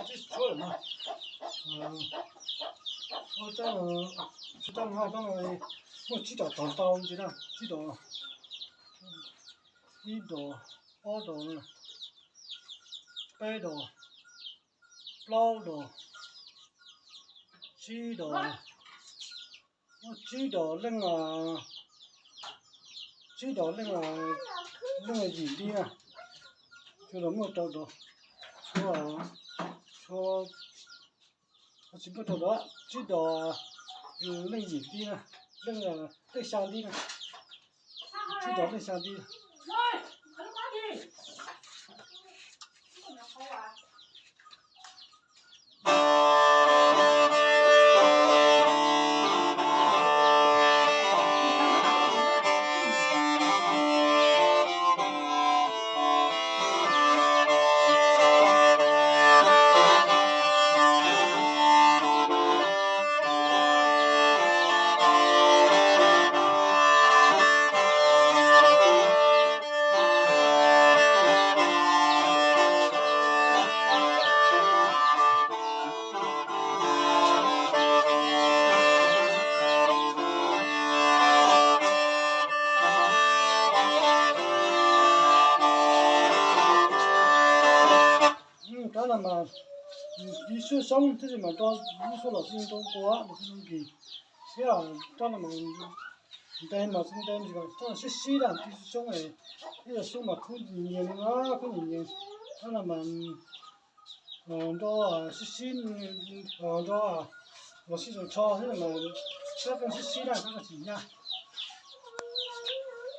Tsib tshuab lawm no. Tab, tab no muaj tsib dos tog ntau ntsis na, tsib dos, ib dos, ob dos, peb dos, plaub dos, tsib dos, muaj tsib dos leej, tsib dos leej, leej yim nti na. Tshuav los muaj rau dos, tshuav, tshuav, tsis muaj rau dos, tsib dos leej yim nti na, leej, leej xya nti na, tsib dos leej xya nti. Rab no mas tiv xyoob xyoob thiab mas rau lub suab los xij rau kua los xij rau kis thiab. Rab no mas ntev mas ntev mas sib sib na, tiv xyoob xyoob, ib xyoob mas khub nyias nyias, khub nyias nyias. Rab no mas nrau sib sib, nrau los sib tso tsho thiab mas sab qeej sib sib na, sab qeej tsis nyab.